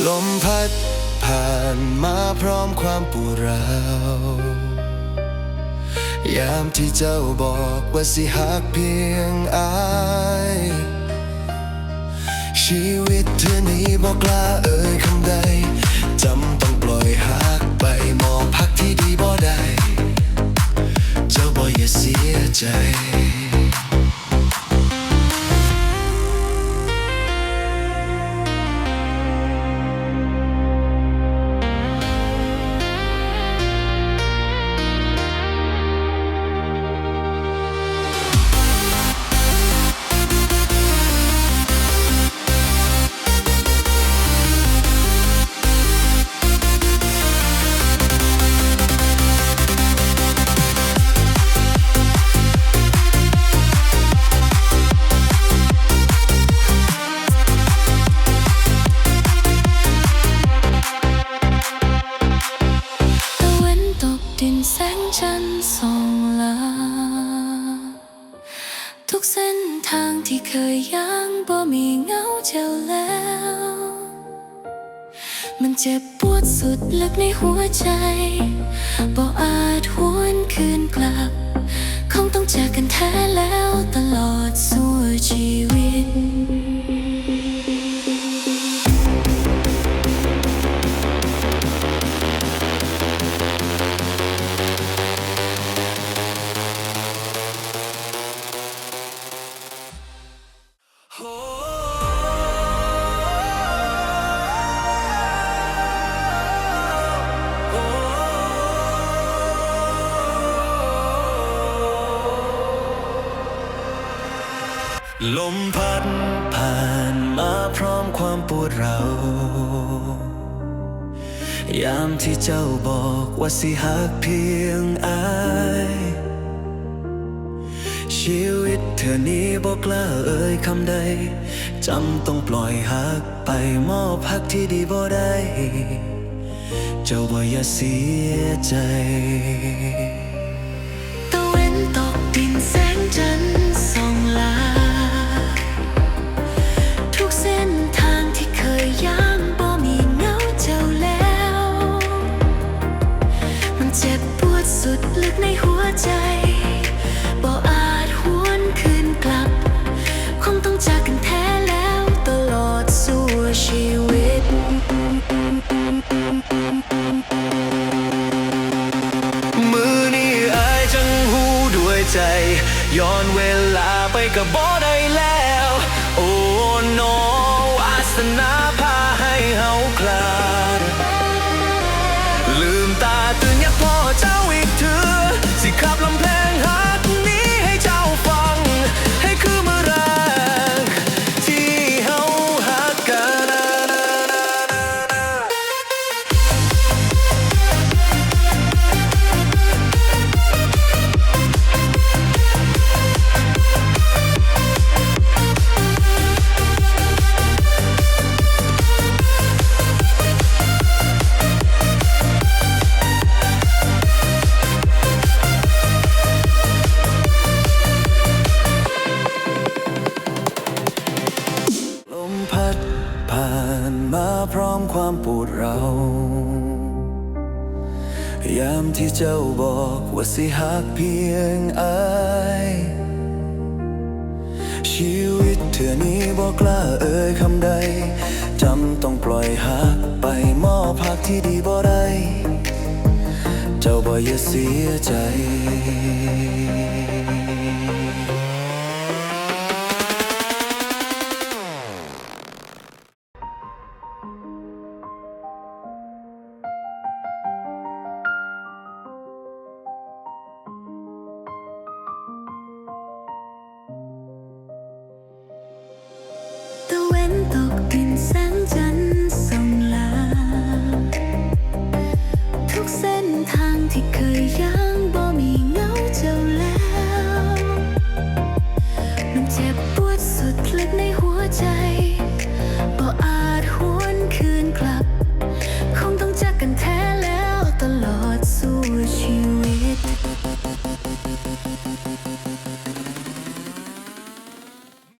ລົມພັດຜ່ານມາພ້ອມຄວາມປວດຮ້າວ ຍາມທີ່ເຈົ້າບອກວ່າຊິຮັກພຽງອ້າຍ ຊີວິດເທື່ອນີ້ບໍ່ກ້າເອີ່ຍຄຳໃດ ຈຳຕ້ອງປ່ອຍຮັກໄປ ມອບຮັກທີ່ດີບໍ່ໄດ້ ເຈົ້າບໍ່ຢ່າເສຍໃຈ. ຕາເວັນຕົກດິນແສງຈັນສ່ອງລາ ທຸກເສັ້ນທາງທີ່ເຄີຍຍ່າງບໍ່ມີເງົາເຈົ້າແລ້ວ ມັນເຈັບປວດສຸດເລິກໃນຫົວໃຈ ບໍ່ອາດຫວນຄືນກັບ ຄົງຕ້ອງຈາກກັນແທ້ແລ້ວຕະຫຼອດຊົ່ວຊີວິດ. ລົມພັດຜ່ານມາພ້ອມຄວາມປວດຮ້າວ ຍາມທີ່ເຈົ້າບອກວ່າຊິຮັກພຽງອ້າຍ ຊີວິດເທື່ອນີ້ບໍ່ກ້າເອີ່ຍຄຳໃດ ຈຳຕ້ອງປ່ອຍຮັກໄປ ມອບຮັກທີ່ດີບໍ່ໄດ້ ເຈົ້າບໍ່ຢ່າເສຍໃຈ. ຕາເວັນຕົກດິນແສງຈັນສ່ອງລາ ທຸກເສັ້ນທາງທີ່ເຄີຍຍ່າງບໍ່ມີເງົາເຈົ້າແລ້ວ ມັນເຈັບປວດສຸດເລິກໃນຫົວໃຈ ບໍ່ອາດຫວນຄືນກັບ ຄົງຕ້ອງຈາກກັນແທ້ແລ້ວຕະຫຼອດຊົ່ວຊີວິດ. ມື້ນີ້ອ້າຍຈັ່ງຮູ້ດ້ວຍໃຈ ຍ້ອນເວລາໄປກໍບໍ່ໄດ້ແລ້ວ ໂອ້ ໂນ ວາສະໜາພາໃຫ້ເຮົາຂາດ ລືມຕາຕື່ນຢາກພໍ້ເຈົ້າອີກເທື່ອ ຊິຂັບລຳແພງຮັກນີ້ໃຫ້ເຈົ້າຟັງ ໃຫ້ຄືມື້ແລກ ທີ່ເຮົາຮັກກັນ. ລົມພັດຜ່ານມາພ້ອມຄວາມປວດຮ້າວ ຍາມທີ່ເຈົ້າບອກວ່າຊິຮັກພຽງອ້າຍ ຊີວິດເທື່ອນີ້ບໍ່ກ້າເອີ່ຍຄຳໃດ ຈຳຕ້ອງປ່ອຍຮັກໄປ ມອບຮັກທີ່ດີບໍ່ໄດ້ ເຈົ້າບໍ່ຢ່າເສຍໃຈ. ຕາເວັນຕົກດິນແສງຈັນສ່ອງລາ ທຸກເສັ້ນທາງທີ່ເຄີຍຍ່າງບໍ່ມີເງົາເຈົ້າແລ້ວ ມັນເຈັບປວດສຸດເລິກໃນຫົວໃຈ